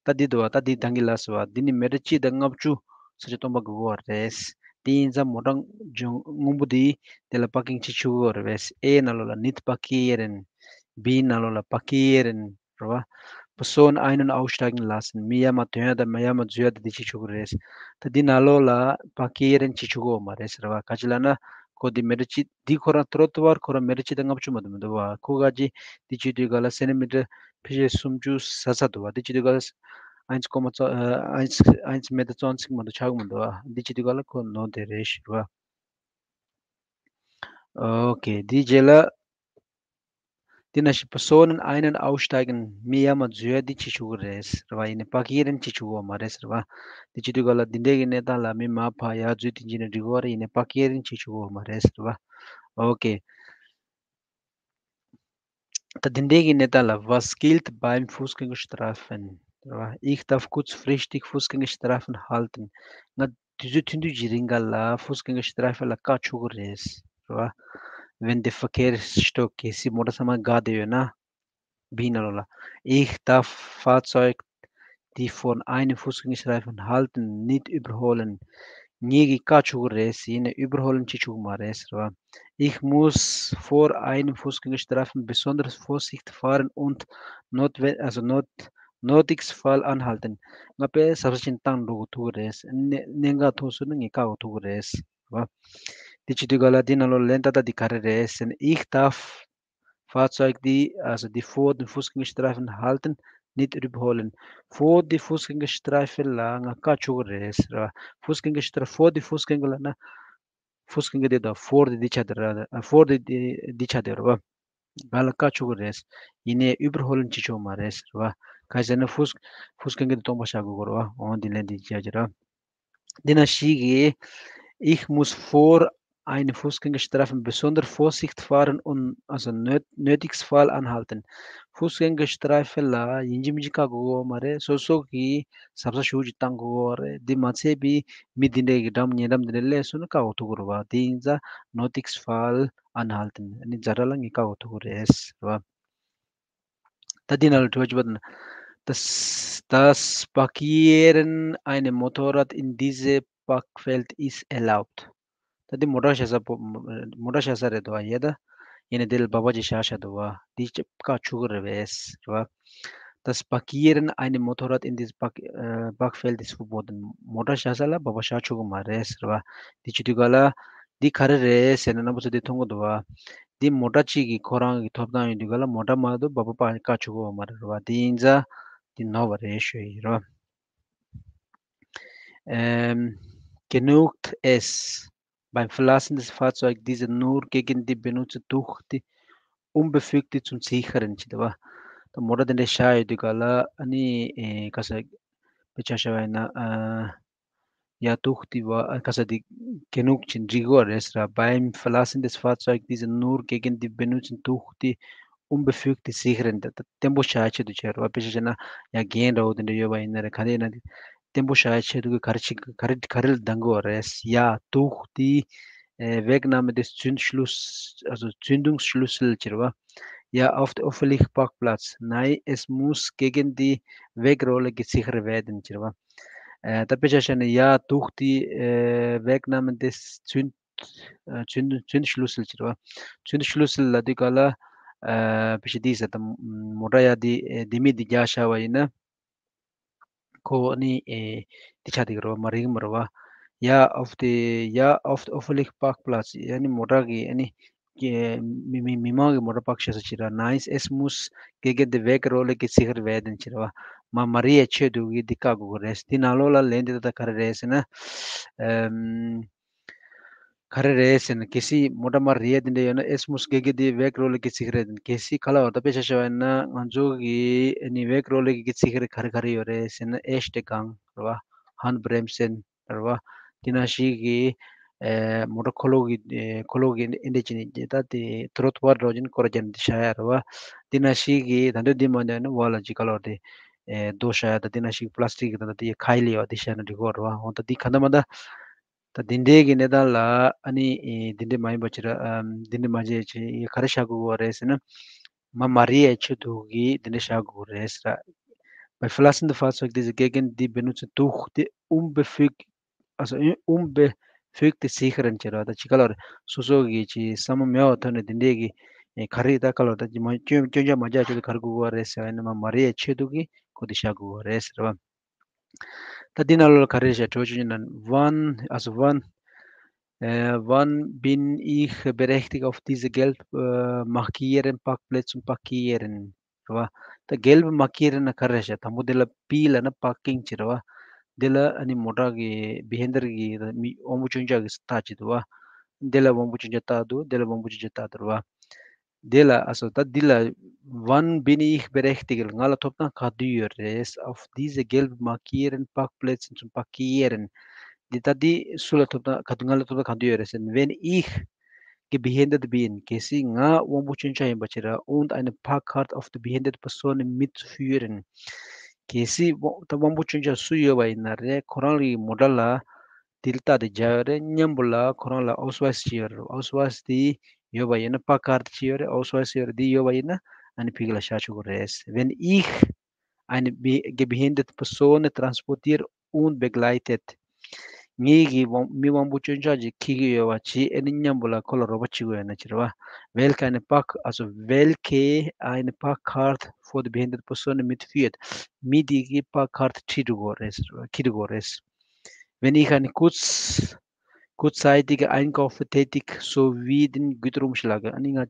ད་འདི་འདུག་བ། ད་འདི་ད་གིན་ལབ་སོང་བ། འདི་ནི་མེ་ཊར་གཅིག་དང་ལྔ་བཅུ་ས་ཆ་སྟོང་པ་དགོས་ཀྱི་རེད། དེ་ཡིན་ཙང་མོ་ཊ་ལྗང་སྔོན་པོ་འདི་དེ་ལ་པར་ཀིང་བྱེད་ཆོག་གི་རེད། A ནང་ལོགས་ལ་nicht parkieren། B ནང་ལོགས་ལ་parkieren། རེད་བ། Person ein- und aussteigen lassen. མི་ཡར་མར་ཐོན་ཡ་དང་མི་ཡར་མར་འཛུལ་ཡ་དང་འདི་བྱེད་ཆོག་གི་རེད། ད་འདི་ནང་ལོགས་ལ་པར་ཀིར་རེན་བྱེད་ཆོག་གི་མ་རེད་ཟེར་བ། ག་ཅི་ལབ་ན་ཁོ་འདི་མེ་ཊར་གཅིག་འདི་ཁོ་རང་ཊོ་རོ་ཏུ་ཝར་ཁོ་རང་མེ་ཊར་གཅིག་དང་ལྔ་བཅུ་མ་གཏོགས་མི་འདུག་བ། ཁོ་ག་ཅི་འདི་བྱེད་དུས་ག་ལ་སེན་ཊི་མི་ཊར་ཕལ་ཆེར་སུམ་ཅུ་ཟ་ས་འདུག་བ། འདི་བྱེད་དུས་ག་ལ་eins Komma zwei, äh, eins, eins Meter zwanzig མ་གཏོགས་ཆགས་ཀྱི་མི་འདུག་བ། འདི་བྱེད་དུས་ག་ལ་ཁོ་ནོར་དེ་རེད་ཟེར་བ། Okay, འདི་རྗེས་ལ། དེ་ནང་བཞིན་Personen ein- und aussteigen. མི་ཡར་མར་འཛུལ་ཡ་འདི་བྱེད་ཆོག་གི་རེད་ཟེར་བ། ཡིན་ནའི་པར་ཀིར་རེན་བྱེད་ཆོག་གི་མ་རེད་ཟེར་བ། འདི་བྱེད་དུས་ག་ལ་འདི་འདྲའི་གི་གནས་སྟངས་ལ་མི་མར་ཕར་ཡར་འཛུལ་དེ་འཇིག་ནས་འགྲིག་གི་རེད། ཡིན་ནའི་པར་ཀིར་རེན་བྱེད་ཆོག་གི་མ་རེད་ཟེར་བ། Okay. ད་འདི་འདྲའི་གི་གནས་སྟངས་ལ། Was gilt beim Fußgängerstreifen? རེད་བ། Ich darf kurzfristig Fußgängerstreifen halten. ང་དུས་ཚོད་ཐུང་ཐུང་གི་རིང་ག་ལ་Fußgängerstreifen ལ་བཀག་ཆོག་གི་རེད། རེད་བ། Wenn der Verkehrsstock གལ་སྲིད་མོ་ཊ་ཚང་མ་འགག་བསྡད་ཡོད་ན། B ནང་ལོགས་ལ། Ich darf Fahrzeuge, die vor einem Fußgängerstreifen halten, nicht überholen. ངེད་ཀྱིས་བཀག་ཆོག་གི་རེད། ཡིན་ནའི་überholen བྱེད་ཆོག་གི་མ་རེད་ཟེར་བ། Ich muss vor einem Fußgängerstreifen besonders vorsichtig fahren und notwe- also not- Notfall anhalten. ང་དཔེ་གཟབ་གཟབ་བྱས་ནས་བཏང་འགྲོ་དགོས་ཐུག་གི་རེད། གནད་གནད་འགག་ཐུག་སོང་ན་ངས་བཀག་དགོས་ཐུག་གི་རེད། རེད་བ། དེ་བྱེད་དུས་ག་ལ་དེ་ནང་ལོགས་ལན་ཏག་ཏག་དེ་ག་རེ་རེད་ཟེར་ན། Ich darf Fahrzeuge, die, also die vor dem Fußgängerstreifen halten, nicht überholen. Vor dem Fußgängerstreifen ལ་ང་བཀག་ཆོག་གི་རེད་ཟེར་བ། Fußgängerstreifen, vor dem Fußgänger ལབ་ན། Fußgänger དེ་དང་vor དེ་འདི་ཆ་དེ་ར། ཨ། vor དེ་འདི་འདི་ཆ་དེ་རེད་བ། ང་ལ་བཀག་ཆོག་གི་རེད། ཡིན་ནའི་überholen བྱེད་ཆོག་མ་རེད་ཟེར་བ། ག་རེ་ཟེར་ན་Fuß- Fußgänger དེ་སྟོང་པ་བཞག་དགོས་ཀྱི་རེད་བ། འོ་འདི་ལན་འདི་བྱས་ཀྱི་ར། འདི་ན་ཞིག་གིས། Ich muss vor einem Fußgängerstreifen besonders vorsichtig fahren und also nöt- Notfall anhalten. Fußgängerstreifen ལ་ཡིན་གཅིག་མིན་གཅིག་བཀག་དགོས་ཀྱི་མ་རེད། སོ་སོ་གིས་གཟབ་གཟབ་ཞེ་པོ་ཅིག་བཏང་དགོས་ཀྱི་རེད། འདི་མ་ཚད་པའི་མི་འདི་འདྲའི་གི་འགྲམ་ཉེ་འགྲམ་འདི་འདྲ་སླེབས་སོང་ན་བཀག་དགོས་ཐུག་གི་རེད་བ། དེ་ཡིན་ཙང་Notfall anhalten ནི་ཛ་དྲག་ལ་ངས་བཀག་དགོས་ཐུག་གི་རེད་ཟེར་བ། ད་འདི་ནང་ལ་དྲི་བ་བཅུ་པ་དང་། Das, das Parkieren eines Motorrads in diesem Parkfeld ist erlaubt. ད་འདི་མོ་ཊ་བཞག་ས་པོ། མོ་ཊ་བཞག་ས་རེད་འདུག་བ། ཡ་ད། ཡིན་ནའི་འདི་ལ་སྦག་སྦག་ཅིག་བཞག་བཞག་འདུག་བ། འདི་ཅིག་བཀག་ཆོག་གི་རེད་པས། རེད་བ། Das Parkieren eines Motorrads in diesem Park- äh, Parkfeld ist verboten. མོ་ཊ་བཞག་ས་ལ་སྦག་སྦག་བཞག་ཆོག་གི་མ་རེད་ཟེར་བ། འདི་བྱེད་དུས་ག་ལ། འདི་ག་རེ་རེད་ཟེར་ན། རྣམ་པ་ཚོ་འདི་མཐོང་གི་འདུག་བ། འདི་མོ་ཊ་གཅིག་གིས་ཁོ་རང་གི་ཐོབ་ཐང་ཡོད་དུས་ག་ལ་མོ་ཊ་མ་གཏོགས་སྦག་སྦག་བཀག་ཆོག་གི་མ་རེད། རེད་བ། འདི་ཡིན་ཙང་འདི་ནོར་བ་རེད་ཞུ་ཡི་རེད་བ། Ähm, genügt es, beim Verlassen des Fahrzeugs diese nur gegen die Benutzer durch die Unbefugte zu sichern, ཅེས་བ། ད་མོ་ཊ་དེ་འདྲ་བཞག་ཡོད་དུས་ག་ལ་ཨ་ནི་ཨེ་ག་ས་དཔེ་ཆ་བཞག་པ་ཡིན་ན་ཨ་ཡ་དུག་ཏི་བ་ཨ་ག་ས་དེ་གེ་ནུག་ཅིག་འབྲི་དགོས་རེད་ཟེར། Beim Verlassen des Fahrzeugs diese nur gegen die benutzten Tuch die unbefugte Sicheren. ད་ད་བརྟན་པོ་བཞག་ཆེད་དུ་བྱས་རེད་བ། དཔེ་ཆ་བྱས་ན་ཡ་རྒན་འདྲ་བོ་དེ་འདྲ་ཡོད་པ་ཡིན་ན་རེད། ག་རེ་ཡིན་ན་དེ་བརྟན་པོ་བཞག་ཆེད་དུ་ག་རེ་བྱེད་ག་རེ་ག་རེ་ལ་འདང་དགོས་རེད། ཡ་དུག་ཏི་ཨེ་Wegnahme des Zündschluss, also Zündungsschlüssel ཅེས་རེད་བ། Ja, auf der öffentlichen Parkplatz. Nein, es muss gegen die Wegrolle gesichert werden ཅེས་རེད་བ། ཨེ་ད་དཔེ་ཆ་བཞག་ན་ཡ་དུག་ཏི་ཨེ་Wegnahme des Zünd Zünd- Zündschlüssel ཅེས་རེད་བ། Zündschlüssel ལབ་དུས་ག་ལ་ཨེ་དཔེ་ཆ་འདི་ཟེར་ད་མོ་ཊ་ཡ་འདི་ཨེ་ལྡེ་མིག་འདི་རྒྱག་བཞག་པ་ཡིན་ན། ཁོ་ནི་ཨེ་འདི་ཆགས་བསྡད་ཀྱི་རེད་བ། མ་རིག་མ་རེད་བ། Ja, auf die, ja, auf der öffentlichen Parkplatz. ཨ་ནི་མོ་ཊ་གི་ཨ་ནི་ཀྱེ་མི་མི་མི་མང་གི་མོ་ཊ་པག་བཞག་ས་ཅིག་ར། Nein, es muss gegen die Wegrolle gesichert werden ཅེས་རེད་བ། མ་མ་རེད་ཡ་ཆེད་དུ་གི་འདི་བཀག་དགོས་ཀྱི་རེད། འདི་ནང་ལོགས་ལ་ལན་འདི་ད་ལྟ་ག་རེ་རེད་ཟེར་ན། ཨམ། ག་རེ་རེད་ཟེར་ན་གལ་སྲིད་མོ་ཊ་མ་རེད་ཡ་དེ་འདྲ་ཡོད་ན་es muss gegen die Wegrolle gesichert. གལ་སྲིད་ག་ལ་བར་ད་དཔེ་ཆ་བཞག་པ་ཡིན་ན་ང་ཚོ་གི་ཨ་ནི་Wegrolle gesichert ག་རེ་ག་རེ་ཡོད་རེད་ཟེར་ན། Erster Gang རེད་བ། Handbremsen རེད་བ། དེ་ནང་བཞིན་གི་ཨེ་མོ་ཊ་འཁོར་ལོ་གི་ཨེ་འཁོར་ལོ་གི་ཨེ་འདྲ་བྱས་ནས་ད་དེ་Trottoir འགྲོ་བཞིན་སྐོར་རྒྱབ་ནས་བཞག་ཡ་རེད་བ། དེ་ནང་བཞིན་གི་ད་འདོད་འདི་མ་འདོད་ན་བ་ལ་ཅིག་ག་ལ་བར་དེ་ཨེ་རྡོ་བཞག་ཡ་ད་དེ་ནང་བཞིན་གི་Plastik གི་ད་ད་དེ་ཁའི་ལི་བ་དེ་བཞག་ན་འགྲིག་གོ་རེད་བ། འོ་ད་དེ་ག་འདྲ་མ་འདྲ། ད་འདི་འདྲའི་གི་གནས་སྟངས་ལ་ཨ་ནི་ཨེ་འདི་འདྲའི་མ་ཡིན་པ་ཅིག་ར་ཨམ་འདི་འདྲའི་མ་བྱས་ཅིག་ག་རེ་བཞག་དགོས་རེད་ཟེར་ན། མ་མ་རེད་ཡ་ཆེད་དུ་གི་འདི་འདྲ་བཞག་དགོས་རེད་ཟེར། Bei verlassenen Fahrzeugen diese gegen die benutzten Tuch die unbefug also unbefugte Sicheren ཅེས་ར། ད་ཅི་ག་ལ་རེད། སོ་སོ་གི་ཅི་བསམ་བློ་མེད་པའི་ཐོག་ནས་འདི་འདྲའི་གི་ཨེ་ག་རེ་ད་ག་ལ་ད་ཅི་མ་སྐྱོན་སྐྱོན་ཆ་མ་རྒྱག་ཆེད་དུ་ག་རེ་དགོས་རེད་ཟེར་བ་ཡིན་ན། མ་མ་རེད་ཡ་ཆེད་དུ་གི་ཁོ་འདི་བཞག་དགོས་རེད་ཟེར་བ། ད་འདི་ནང་ལོགས་ལ་ག་རེ་བཤད་འགྲོ་ཆོག་ན། Wann, also wann, äh, wann bin ich berechtigt, auf diese gelb äh, markierten Parkplätze zu parkieren? རེད་བ། ད་gelb markieren ན་ག་རེ་བཤད། དང་པོ་འདི་ལ་P ལབ་ན་Parking ཅེས་རེད་བ། འདི་ལ་ཨ་ནི་མོ་ཊ་གི་Behinderte གི་མི་དབང་པོ་སྐྱོན་ཅན་གྱི་རྟགས་ཅིག་འདུག་བ། འདི་ལ་དབང་པོ་སྐྱོན་ཅན་རྟགས་འདུག་འདི་ལ་དབང་པོ་སྐྱོན་ཅན་རྟགས་འདུག་རེད་བ། དེ་ལ་ཨ་སོ་ད་འདི་ལ། Wann bin ich berechtigt ང་ལ་ཐོབ་ཐང་ག་དུས་ཡོད་རེད། Auf diese gelb markierten Parkplätze zu parkieren འདི་ད་འདི་སུ་ལ་ཐོབ་ཐང་ག་དུས་ང་ལ་ཐོབ་ཐང་ག་དུས་ཡོད་རེད་ཟེར་ན། Wenn ich gehbehindert bin གལ་སྲིད་ང་དབང་པོ་སྐྱོན་ཅན་ཡིན་པ་ཅིག་ར། Und eine Parkkarte auf die behinderte Person mitzuführen གལ་སྲིད་དབང་ད་དབང་པོ་སྐྱོན་ཅན་སུ་ཡོད་པ་ཡིན་ན་རེད། ཁོ་རང་གི་མོ་ཊ་ལ་དེ་ལ་རྟགས་དེ་སྦྱར་ཡོད་རེད། མཉམ་པོ་ལ་ཁོ་རང་ལ་Ausweis ཅིག་ཡོད་རེད། Ausweis དེ་ཡོད་པ་ཡིན་ན། Parkkarte ཅིག་ཡོད་རེད། Ausweis ཡོད་རེད། དེ་ཡོད་པ་ཡིན་ན་ཨ་ནི་ཕ་གི་ལ་བཞག་ཆོག་གི་རེད། Wenn ich eine be- gehbehinderte Person transportiere und begleite ངེད་ཀྱིས་དབང་མི་དབང་པོ་སྐྱོན་ཅན་ཅིག་འཁྱེར་གྱི་ཡོད་པ་བྱས། ཨ་ནི་མཉམ་པོ་ལ་ཁོ་ལ་རོགས་པ་བྱེད་དགོས་ཡོད་ན་ཅིག་རེད་བ། Welche eine Park- also welche eine Parkkarte für die behinderte Person mitführt མི་དེ་གིས་Parkkarte ཁྲིད་འགྲོ་དགོས་རེད། འཁྱེར་འགྲོ་དགོས་རེད། Wenn ich einen kurz- kurzzeitige Einkäufe tätig sowie den Güterumschlag ཨ་ནི་ང་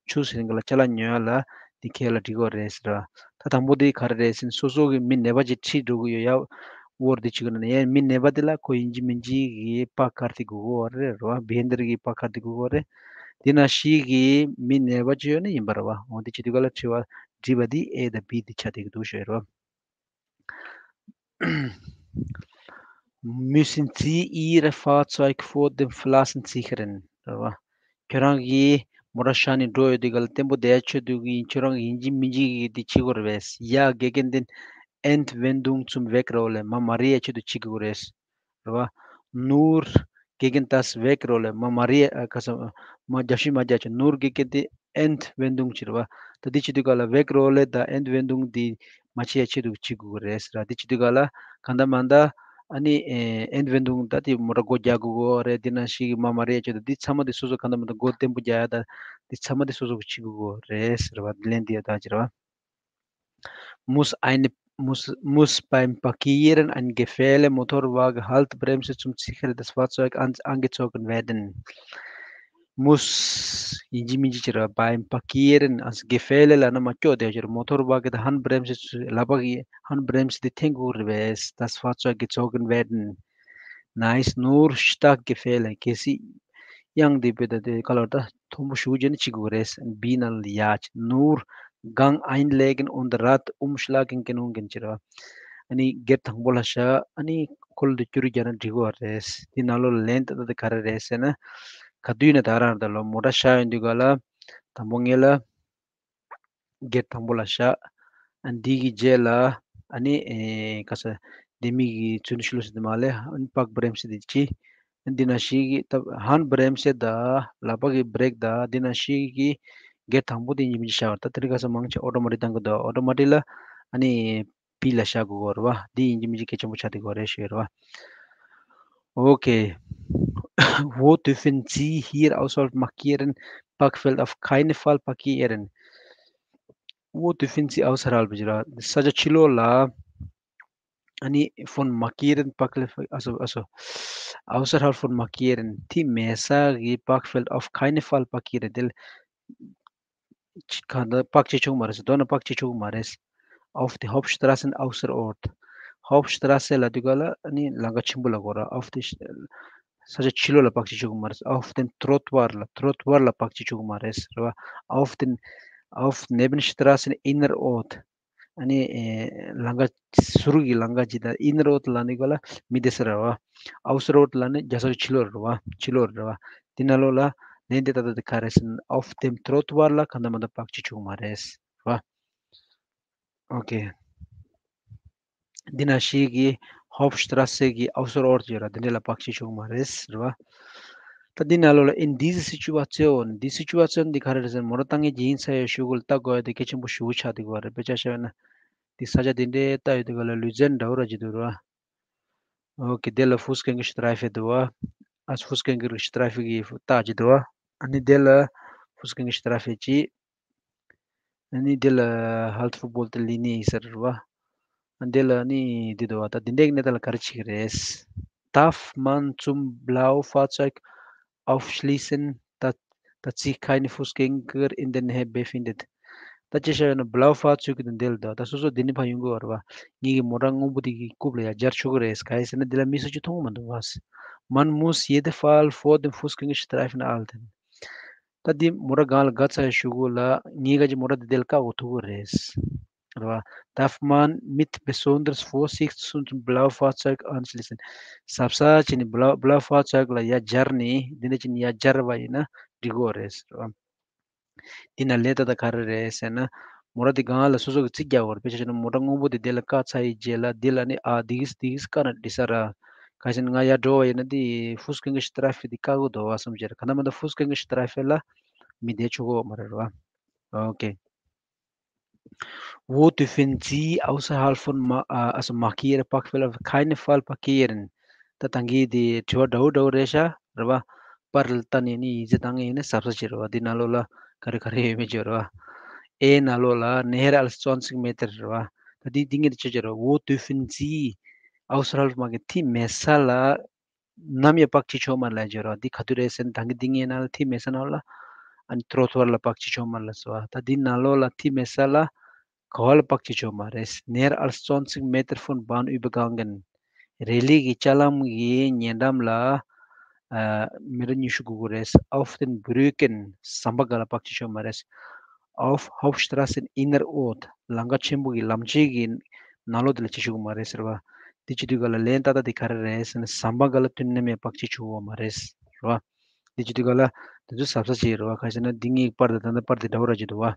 ཆུ་ཚོད་རིང་ལ་ཅ་ལག་ཉོ་ཡ་ལ་དེ་ཁྱེད་ལ་འགྲིག་གོ་རེད་ཟེར་བ། ད་དང་པོ་དེ་ག་རེ་རེད་ཟེར་ན། སོ་སོ་གི་མི་ནད་པ་ཅིག་ཁྲིད་འགྲོ་གི་ཡོད་ཡ། འོར་དེ་བྱེད་དགོས་ན་ཡ་མི་ནད་པ་དེ་ལ་ཁོ་ཡིན་གཅིག་མིན་གཅིག་གི་Parkkarte དགོས་གོ་རེད་རེད་བ། Behinderte གི་Parkkarte དགོས་གོ་རེད། དེ་ནང་བཞིན་གི་མི་ནད་པ་ཅིག་ཡོད་ན་ཡིན་པ་རེད་བ། འོ་དེ་བྱེད་དུས་ག་ལ་དྲི་བ་དྲི་བ་དེ་A དང་B དེ་ཆགས་བསྡད་ཀྱི་འདུག་ཞུ་ཡ་རེད་བ། Müssen Sie Ihr Fahrzeug vor dem Verlassen sichern རེད་བ། ཁྱོད་རང་གིས་མོ་ཊ་བཞག་ནས་འགྲོ་ཡོད་དུས་ག་ལ་བརྟན་པོ་བསྡད་ཆོག་དུས་ཀྱི་ཁྱོད་རང་གིས་ཡིན་གཅིག་མིན་གཅིག་གིས་དེ་བྱེད་དགོས་རེད་བས། Ja, gegen den Entwendung zum Wegrolle མ་མ་རེད་ཡ་ཆེད་དུ་བྱེད་དགོས་རེད། རེད་བ། Nur gegen das Wegrolle མ་མ་རེད་ཡ་ཁ་ས་མ་རྒྱབ་བཤིག་མ་རྒྱག་ཆོག Nur gegen die Entwendung ཅེས་རེད་བ། ད་འདི་བྱེད་དུས་ག་ལ་Wegrolle དང་Entwendung འདི་མ་བྱེད་ཡ་ཆེད་དུ་བྱེད་དགོས་ཀྱི་རེད་ཟེར། འདི་བྱེད་དུས་ག་ལ་གང་ལྟར་མང་ལྟར་ཨ་ནི་ཨེ་Entwendung ད་དེ་མོ་ཊ་སྒོ་རྒྱག་དགོས་ཀྱི་རེད། འདི་ནང་བཞིན་གྱི་མ་མ་རེད་ཡ་ཆེད་དུ་འདི་ཚང་མ་འདི་སོ་སོ་གང་ལྟར་མང་ལྟར་སྒོ་བརྟན་པོ་རྒྱག་ཡ་ད་འདི་ཚང་མ་འདི་སོ་སོ་གིས་བྱེད་དགོས་ཀྱི་རེད་ཟེར་བ། འདི་ལན་འདི་ཡ་ད་ཅེས་རེད་བ། Muss eine, muss, muss beim Parkieren eine gefährliche Motorwagenhaltebremse zum Sichern des Fahrzeugs an, angezogen werden. Muss ཡིན་གཅིག་མིན་གཅིག་ཅིག་རེད། Beim Parkieren also gefährliche ལབ་ན་མ་སྐྱོ་དེ་ཅིག་རེད། Motorwagen དང་Handbremse ལག་པ་གི་Handbremse དེ་འཐེན་དགོས་རེད་པས། Das Fahrzeug gezogen werden. Nein, nur stark gefährlich གལ་སྲིད་གཡང་དེ་བོད་ད་དེ་ག་ལ་ད་མཐོན་པོ་ཞུ་རྒྱུ་ནི་བྱེད་དགོས་རེད། B ནང་ལ་ཡ་ཅིག Nur Gang einlegen und Rad umschlagen gelungen ཟེར་བ། ཨ་ནི་སྒེར་དང་པོ་ལ་བཞག་ཨ་ནི་འཁོར་ལོ་དེ་བསྐྱུར་རྒྱག་ན་འགྲིག་གི་རེད། དེ་ནང་ལོགས་ལ་ལན་ཏག་ཏག་དེ་ག་རེ་རེད་ཟེར་ན། ག་དུས་ན་ད་རང་ད་ལོ་མོ་ཊ་བཞག་ཡོང་དུས་ག་ལ། དང་པོ་ངེས་ལ། སྒེར་དང་པོ་ལ་བཞག་ཨ་འདི་གི་རྗེས་ལ། ཨ་ནི་ཨེ་ག་ས། ལྡེ་མིག་གི་ཚུན་ཤུལ་ཟེར་དུ་མ་ལས་ཨ་ནི་པག་བྷི་རེམ་སེ་དེ་ཅི། ཨ་འདི་ན་ཤི་གི་ད་ཧན་བྷི་རེམ་སེ་ད་ལག་པ་གི་བྷི་རེག་ད་འདི་ན་ཤི་གི་སྒེར་དང་པོ་དེ་ཡིན་མི་བཞག་ད་དེ་རིང་ཁ་ས་མང་ཆེ་ཨོ་ཊོ་མ་ཊིག་བཏང་གི་འདུག་ཨོ་ཊོ་མ་ཊིག་ལ་ཨ་ནི་པི་ལ་བཞག་དགོས་རེད་བ། འདི་ཡིན་གྱི་མིན་གྱི་གལ་ཆེན་པོ་ཆགས་བསྡད་ཡོད་རེད་ཞུ་ཡོད་རེད་བ། Okay. Wo dürfen Sie hier außerhalb markieren? Parkfeld auf keinen Fall parkieren. Wo dürfen Sie außerhalb ཟེར་བ། ས་ཆ་ཕྱི་ལོགས་ལ་ཨ་ནི་von markieren Parkfeld, also, also außerhalb von markieren དེ་མེད་ས་གི་Parkfeld auf keinen Fall parkieren དེ་གང་ལྟར་པག་ཅིག་ཆོག་མ་རེད། མདོར་ན་པག་ཅིག་ཆོག་མ་རེད། Auf die Hauptstraße außer Ort. Hauptstraße ལབ་དུས་ག་ལ་ཨ་ནི་ལམ་ཁ་ཆེན་པོ་ལ་གོ་ར། Auf die ས་ཆ་ཕྱི་ལོགས་ལ་པག་ཅིག་ཆོག་མ་རེད། Auf dem Trottoir ལ། Trottoir ལ་པག་ཅིག་ཆོག་མ་རེད་རེད་བ། Auf den, auf Nebenstraßen inner Ort ཨ་ནི་ཨེ་ལམ་ཁ་ཟུར་གྱི་ལམ་ཁ་ཅིག་དང་inner Ort ལབ་ནི་ག་ལ་མི་བསྡད་ས་རེད་བ། Außer Ort ལབ་ནི་རྒྱལ་ས་གི་ཕྱི་ལོགས་རེད་བ། ཕྱི་ལོགས་རེད་བ། དེ་ནང་ལོགས་ལ་ལན་དེ་ཏག་ཏག་དེ་ག་རེད་ཟེར་ན། Auf dem Trottoir ལ་གང་ལྟར་མ་གཏོགས་པག་ཅིག་ཆོག་མ་རེད་རེད་བ། Okay. འདི་ན་ཤི་གི་Hauptstraße གི་Außer Ort ཡོད་ར། འདི་འདྲ་ལ་པག་ཅིག་ཆོག་མ་རེད་རེད་བ། ད་འདི་ནང་ལོགས་ལ་in diese Situation འདི་Situation འདི་ག་རེ་རེད་ཟེར་ན། མོ་ཊ་བཏང་མཁན་གྱི་ཡིན་ས་ཡོད་ཤུ་གུ་ལ་ལྟ་དགོས་ཡ་དེ་གལ་ཆེན་པོ་ཞེ་པོ་ཆགས་བསྡད་ཀྱི་ཡོད་རེད། དཔེ་ཆ་བཞག་ན་འདི་ས་ཆ་འདི་འདྲའི་ལྟ་ཡོད་དུས་ག་ལ་Luzern འདྲ་བོ་ར་ཅིག་འདུག་ར། Okay དེ་ལ་Fußgängerstreife འདུག་བ། ཨ་Fußgängerstreife གི་རྟགས་ཅིག་འདུག་བ། ཨ་ནི་དེ་ལ་Fußgängerstreife ཅིག་ཨ་ནི་འདི་ལ་Halteverbot Linie ཟེར་བ། ཨ་འདི་ལ་ནི་འདི་འདུག་བ། ད་འདི་འདྲའི་གནས་སྟངས་ལ་ག་རེ་བྱེད་ཀྱི་རེད། Darf man zum Blaufahrzeug aufschließen, da, da sich kein Fußgänger in der Nähe befindet? ད་ཅི་བྱ་ཡོད་ན་Blaufahrzeug གི་འདི་ལ་འདུག་ད་སོ་སོ་འདི་ནས་ཕར་ཡོང་གི་ཡོད་རེད་བ། ངེད་ཀྱི་མོ་ཊ་སྔོན་པོ་འདི་གི་རྐུབ་ལ་ཡར་སྦྱར་ཆོག་གི་རེད། ག་རེ་ཟེར་ན་འདི་ལ་མི་སུ་གཅིག་མཐོང་གི་མི་འདུག་བ། Man muss jeden Fall vor dem Fußgängerstreifen halten. ད་འདི་མོ་ཊ་སྒང་ལ་བསྒགས་ཚར་ཡ་ཤུ་གུ་ལ་ངེད་ཀྱི་མོ་ཊ་འདི་དེ་ལ་བཀག་འགོག་ཐུབ་ཀྱི་རེད། རེད་བ། Darf man mit besonderer Vorsicht zum Blaufahrzeug anschließen. གཟབ་གཟབ་བྱས་ནས་Blau- Blaufahrzeug ལ་ཡར་སྦྱར་ནས་འདི་འདྲ་བྱས་ནས་ཡར་སྦྱར་བ་ཡིན་ན་འགྲིག་གི་རེད། རེད་བ། འདི་ན་ལན་ཏག་ཏག་ག་རེ་རེད་ཟེར་ན། མོ་ཊ་འདི་སྒང་ལ་སོ་སོ་གི་རྩིས་རྒྱག་དགོས་རེད། དཔེ་ཆ་བཞག་ན་མོ་ཊ་སྔོན་པོ་འདི་དེ་ལ་བཀག་ཚར་ཡི་རྗེས་ལ་འདི་ལ་ནི་ཨ་འདི་གིས་འདི་གིས་བཀག་ན་འགྲིག་ས་ར། ག་ཟེར་ན་ང་ཡར་འགྲོ་བ་ཡིན་ན་འདི་Fußgängerstreife འདི་བཀག་གི་འདུག་བ་བསམ་བྱས་ར། ག་ན་མ་ད་Fußgängerstreife ལ་མི་བསྡད་ཆོག་གི་མ་རེད་ར། Okay. Wo dürfen Sie außerhalb von Ma- äh, also markierte Parkfelder auf keinen Fall parkieren? ད་ད་གིན་དེ་དྲི་བ་འདྲ་བོ་འདྲ་བོ་རེད་ཤག་རེད་བ། པར་ལ་ལྟ་ནས་ནི་ཡིག་ཚད་བཏང་ངེས་ནི་གཟབ་གཟབ་བྱེད་རེད་བ། འདི་ནང་ལོགས་ལ་ག་རེ་ག་རེ་ཡོད་མེད་བརྗོད་རེད་བ། ཨེ་ནང་ལོགས་ལ་näher als zwanzig Meter རེད་བ། ད་འདི་འདི་ངེས་དེ་ཆོད་བྱེད་རེད་བ། Wo dürfen Sie außerhalb མ་གི་ཐིག་མེད་ས་ལ་ནམ་ཡང་པག་ཅིག་ཆོག་མ་རེད་ལབ་བརྗོད་རོགས། འདི་ག་དུས་རེད་ཟེར་ན་ད་གིན་འདི་ངའི་ནང་ལ་ཐིག་མེད་ས་ནང་ལ་ཨ་ནི་Trottoir ལ་པག་ཅིག་ཆོག་མ་རེད་ལབ་སོང་བ། ད་འདི་ནང་ལོགས་ལ་ཐིག་མེད་ས་ལ་ག་བ་ལ་པག་ཅིག་ཆོག་མ་རེད། Näher als zwanzig Meter von Bahnübergangen རེ་ལི་གི་ལྕགས་ལམ་གྱི་ཉེ་འགྲམ་ལ་ཨ་མི་ཊར་ཉི་ཤུ་དགོས་ཀྱི་རེད། Auf den Brücken ཟམ་པ་སྒང་ལ་པག་ཅིག་ཆོག་མ་རེད། Auf Hauptstraßen inner Ort ལམ་ཁ་ཆེན་པོ་གི་ལམ་ཕྱེད་ཀྱི་ནང་ལོགས་དེ་ལ་ཅིག་ཆོག་གི་མ་རེད་ཟེར་བ། དེ་བྱེད་དུས་ག་ལ་ལན་ཏག་ཏག་དེ་ག་རེ་རེད་ཟེར་ན་ཟམ་པ་སྒང་ལ་དུས་ནམ་ཡང་པག་ཅིག་ཆོག་གི་མ་རེད་ཟེར་བ། དེ་བྱེད་དུས་ག་ལ་དེ་ཚོ་གཟབ་གཟབ་བྱེད་རེད་བ། ག་ཟེར་ན་འདི་ངའི་པར་དང་ད་ལྟ་པར་དེ་འདྲ་བོ་ར་བྱེད་འདུག་བ།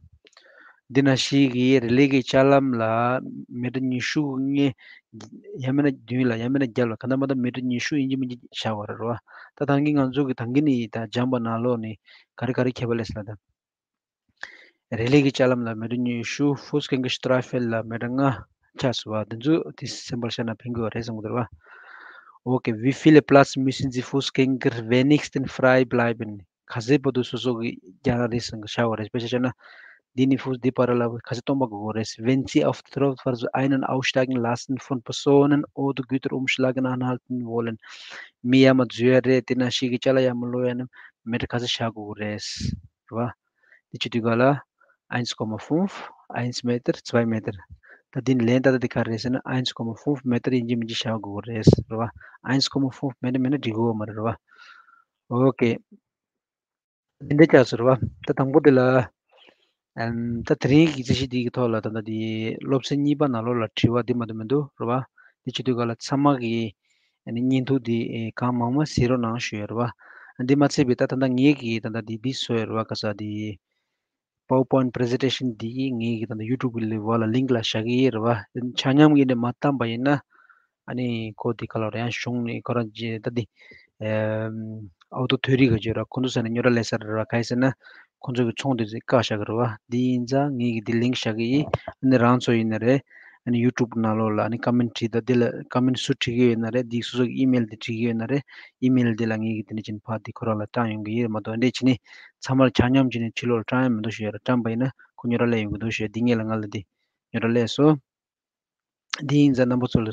འདི་ན་ཤི་གི་རེ་ལི་གི་ལྕགས་ལམ་ལ་མི་ཊར་ཉི་ཤུ་ལྔ་ཡང་མིན་ན་བདུན་ལ་ཡང་མིན་ན་བརྒྱད་ལ་ག་ན་མ་ད་མི་ཊར་ཉི་ཤུ་ཡིན་གྱི་མིན་གྱི་བཞག་པ་རེད་བ། ད་ད་གིན་ང་ཚོ་གི་ད་གིན་ནི་ད་སྦྱངས་པ་ནང་ལོགས་ནི་ག་རེ་ག་རེ་ཁྱད་པར་སླེབས་སོང་ལབ་ད། རེ་ལི་གི་ལྕགས་ལམ་ལ་མི་ཊར་ཉི་ཤུ། Fußgängerstreifen ལ་མི་ཊར་ལྔ་ཆགས་སོང་བ། འདི་ཚོ་དེ་སེམས་པར་བཞག་ན་ཕན་གྱི་ཡོད་རེད་བསམ་གྱི་འདུག་རེད་བ། Okay, wie viel Platz müssen die Fußgänger wenigstens frei bleiben? ག་ཚོད་བར་དུ་སོ་སོ་གི་རྒྱག་རེས་སོང་གི་བྱ་བ་རེད། དཔེ་ཆ་བྱས་ན་འདི་ནི་ཧྥུ་འདི་བར་ལ་ག་ཚོད་སྟོང་པ་དགོས་དགོས་རེད། Wenn Sie auf der Trottoir ein- und aussteigen lassen von Personen oder Güter umschlagen anhalten wollen, མི་ཡར་མར་འཛུལ་ཡ་རེད། དེ་ནང་བཞིན་གྱི་ཅ་ལག་ཡར་མར་སློག་ཡ་ནི་མི་ཊར་ག་ཚོད་བཞག་དགོས་དགོས་རེད། རེད་བ། དེ་བྱེད་དུས་ག་ལ་eins Komma fünf, eins Meter, zwei Meter. ད་འདི་ནི་ལན་ཏག་ཏག་འདི་ག་རེད་ཟེར་ན་eins Komma fünf Meter ཡིན་གྱི་མིན་གྱི་བཞག་དགོས་དགོས་རེད། རེད་བ། eins Komma fünf Meter མིན་ན་འགྲིག་གི་ཡོད་མ་རེད། རེད་བ། Okay. འདི་འདྲ་ཆགས་སོང་རེད་བ། ད་དང་པོ་དེ་ལ་ ཨམ། ད་དེ་རིང་གི་རྩིས་གཞི་འདི་གི་ཐོག་ལ་ད་ལྟ་འདི་སློབ་ཚན་གཉིས་པ་ནང་ལོགས་ལ་དྲི་བ་འདི་མ་གཏོགས་མི་འདུག་རེད་བ། འདི་བྱེད་དུས་ག་ལ་ཚང་མ་གི་ཨ་ནི་བརྙན་ཐུང་འདི་ཨེ་གང་མང་མང་གཟིགས་རོགས་གནང་ཞུ་ཡ་རེད་བ། འདི་མ་ཚད་པའི་ད་ད་ལྟ་ངེད་ཀྱི་ད་ལྟ་འདི་འདི་བཟོ་ཡ་རེད་བ། ག་ས་འདི་PowerPoint presentation འདི་ངེད་ཀྱི་ད་ལྟ་YouTube གི་ལེ་བ་ལ་link ལ་བཞག་གི་ཡོད་རེད་བ། ཆ་མཉམ་གྱི་འདི་མ་བཏང་པ་ཡིན་ན། ཨ་ནི་ཁོ་དེ་ག་ལ་རེད། ཡང་གཞུང་ནས་ཁོ་རང་རྗེས་ད་དེ་ཨོ་ཏོ་ཐོ་རི་ག་བརྗོད་ར། ཁོ་ཚོ་ས་ནས་རྙོག་དྲ་ལས་ས་རེད་ར། ག་ཡིན་ཟེར་ན་ཁོ་ཚོ་གི་ཚོང་དེ་ཚོ་བཀག་བཞག་གི་རེད་བ། དེ་ཡིན་ཙང་ངེད་ཀྱི་དེ་link བཞག་གི་ཡིན། ཨ་ནི་རང་ཚོ་ཡིན་ན་རེད། ཨ་ནི་YouTube ནང་ལོགས་ལ་ཨ་ནི་comment བྲིས། ད་དེ་ལ་comment སུ་བྲིས་གི་ཡོད་ན་རེད། དེ་སོ་སོ་གི་email དེ་བྲིས་གི་ཡོད་ན་རེད། email དེ་ལ་ངེད་ཀྱི་དེ་ནས་ཅིག་ཕར་དེ་ཁོ་རང་ལ་བཏང་ཡོང་གི་ཡོད་མ་གཏོགས། འདི་བྱས་ནས་ཚང་མར་ཆ་མཉམ་བྱས་ནས་ཕྱི་ལོགས་ལ་བཀྲམ་ཡ་མི་འདུག་ཞུ་ཡ་ར། བཀྲམ་པ་ཡིན་ན་ཁོ་རྙོག་དྲ་སླེབས་ཡོང་གི་འདུག་ཞུ་ཡ། འདི་ངེད་ལ་ང་ལ་འདི་རྙོག་དྲ་སླེབས་སོང་། འདི་ཡིན་ཙང་རྣམ་པ་ཚོ་ལ་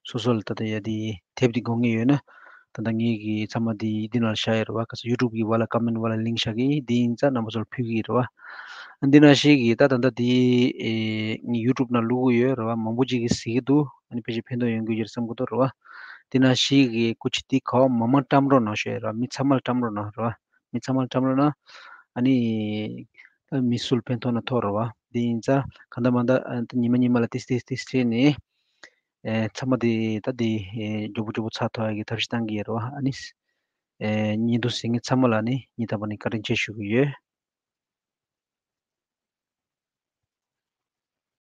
སོ་སོ་ལ་ད་ལྟ་ཡ་འདི་དེབ་འདི་དགོས་ངེས་ཡོད་ན། ད་ལྟ་ངེད་ཀྱི་ཚང་མ་འདི་འདི་ནང་ལ་བཞག་ཡོད་རེད་བ། ག་ས་YouTube གི་བ་ལ་comment བ་ལ་link བཞག་གི། འདི་ཡིན་ཙང་རྣམ་པ་ཚོ་ལ་ཕུལ་གི་ཡོད་རེད་བ། འདི་ནང་བཞིན་གྱི་ད་ད་ལྟ་འདི་ཨེ་ངས་YouTube ནང་བླུག་གི་ཡོད་རེད་བ། མང་པོ་ཅིག་གིས་གཟིགས་ཀྱི་འདུག་ཨ་ནི་ཕལ་ཆེར་ཕན་ཐོགས་ཡོང་གི་ཡོད་རེད་བསམ་གྱི་འདུག་རེད་བ། འདི་ནང་བཞིན་གྱི་སྐུ་མཁྱེན་འདི་ག་བ་མང་མང་བཀྲམ་རོགས་གནང་ཞུ་ཡ་རེད་བ། མི་ཚང་མ་ལ་བཀྲམ་རོགས་གནང་རེད་བ། མི་ཚང་མ་ལ་བཀྲམ་རོགས་གནང་། ཨ་ནི་ད་མི་སུ་ལ་ཕན་ཐོགས་ན་ཐོགས་རེད་བ། འདི་ཡིན་ཙང་གང་ལྟར་མང་ལྟར་ཨ་ད་ཉི་མ་ཉི་མ་ལ་ཏིས་ཏིས་ཏིས་བྱས་ནས་ཨེ་ཚང་མ་འདི་ད་འདི་ཨེ་མགྱོགས་པོ་མགྱོགས་པོ་ཚར་ཐུབ་ཡ་གི་ཐབས་ཤེས་བཏང་གི་ཡོད་རེད་བ། ཨ་ནི་ཨེ་བརྙན་ཐུང་གཟིགས་མཁན་ཚང་མ་ལ་ནི་སྙིང་ཐག་པ་ནས་བཀའ་དྲིན་ཆེ་ཞུ་གི་ཡོད།